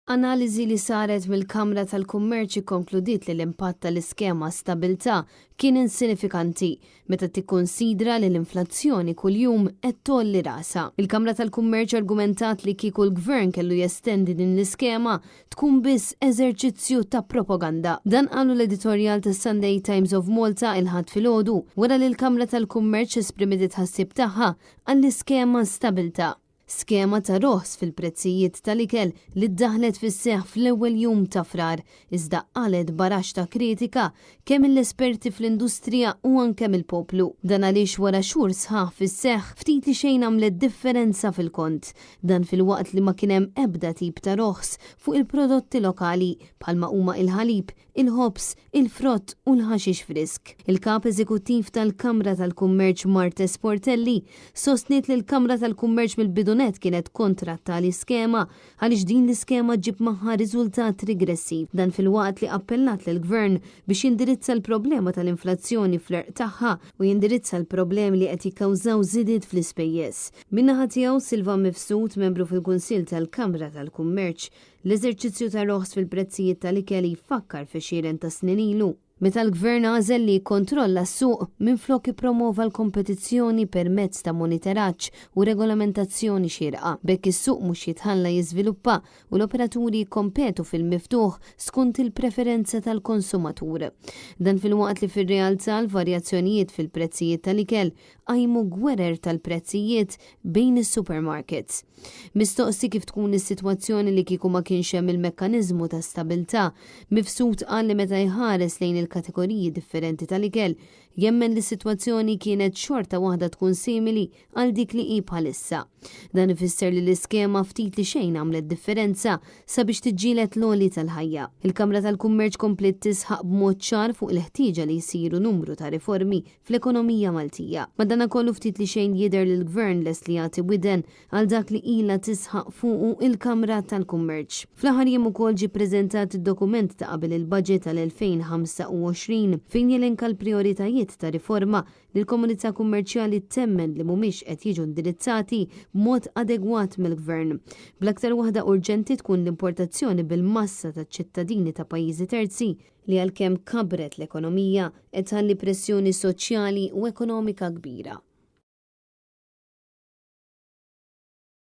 Analiżi li saret mill-Kamra tal-Kummerċ ikkonkludiet li l-impatt tal-iskema Stabilità kien insinifikanti meta tikkunsidra li l-inflazzjoni kuljum qed tgħolli rasha. Il-Kamra tal-Kummerċ argumentat li kieku l-Gvern kellu jestendi din l-iskema tkun biss eżerċizzju ta' propaganda. Dan qalu l-editorjal tas-Sunday Times of Malta il-Ħadd filgħodu wara li l-Kamra tal-Kummerċ esprimiet it-tħassib tagħha għall-iskema Stabilità. Skema ta' roħs fil-prezzijiet tal-ikel li ddaħħlet fis-seħħ fl-ewwel jum ta' Frar, iżda qalgħet baraxx ta' kritika kemm mill-esperti fl-industrija u anke mill-poplu. Dan għaliex wara xhur sħaħ fis-seħħ, ftit li xejn għamlet differenza fil-kont. Dan filwaqt li ma kien hemm ebda tip ta' roħs fuq il-prodotti lokali bħalma huma il-ħalib, il-ħobż, il-frott u l-ħaxix frisk. Il-Kap Eżekuttiv tal-Kamra tal-Kummerċ Marthese Portelli sostniet li l-Kamra tal-Kummerċ mill-bidu nett kienet kontra tali skema għaliex din l-iskema ġġib magħha riżultat rigressiv. Dan filwaqt li appellat lill-Gvern biex jindirizza l-problema tal-inflazzjoni fl-għerq tagħha u jindirizza l-problemi li qed jikkawżaw żidiet fl-ispejjeż. Min-naħa tiegħu Silvan Mifsud, membru fil-Kunsill tal-Kamra tal-Kummerċ, L-eżerċizzju ta' roħs fil-prezzijiet tal-ikel jfakkar f'għexieren ta' snin ilu, meta l-Gvern għażel li jikkontrolla s-suq minflok ippromova l-kompetizzjoni permezz ta' moniteraġġ u regolamentazzjoni xierqa. B'hekk is-suq mhux jitħalla jiżviluppa u l-operaturi jikkompetu fil-miftuħ skont il-preferenza tal-konsumatur. Dan filwaqt li fir-realtà l-varjazzjonijiet fil-prezzijiet tal-ikel qajmu gwerer tal-prezzijiet bejn is-supermarkets. Mistoqsi kif tkun is-sitwazzjoni li kieku ma kienx hemm il-mekkaniżmu ta' stabilità, Mifsud qal li meta jħares lejn il-kategoriji differenti tal-ikel, jemmen li s-sitwazzjoni kienet xorta waħda tkun simili għal dik li hi bħalissa. Dan ifisser li l-iskema ftit li xejn għamlet differenza sabiex tiġġieled l-għoli tal-ħajja. Il-Kamra tal-Kummerċ kompliet tisħaq b'mod ċar fuq il-ħtieġa li jsiru numru ta' riformi fl-ekonomija Maltija. Madanakollu ftit li xejn jidher li l-Gvern lest li jagħti widen għal dak li ilha tisħaq fuqu il-Kamra tal-Kummerċ. Fl-aħħar jiem ukoll ġie ppreżentat id-dokument ta' qabel il-Budget għal-2025 fejn jelenka l-prijoritajiet ta' riforma li l-komunità kummerċjali temmen li mhumiex qed jiġu indirizzati b'mod adegwat mill-Gvern. Bl-aktar waħda urġenti tkun l-importazzjoni bil-massa ta' ċittadini ta' pajjiżi terzi li għalkemm kabbret l-ekonomija, qed tħalli pressjoni soċjali u ekonomika kbira.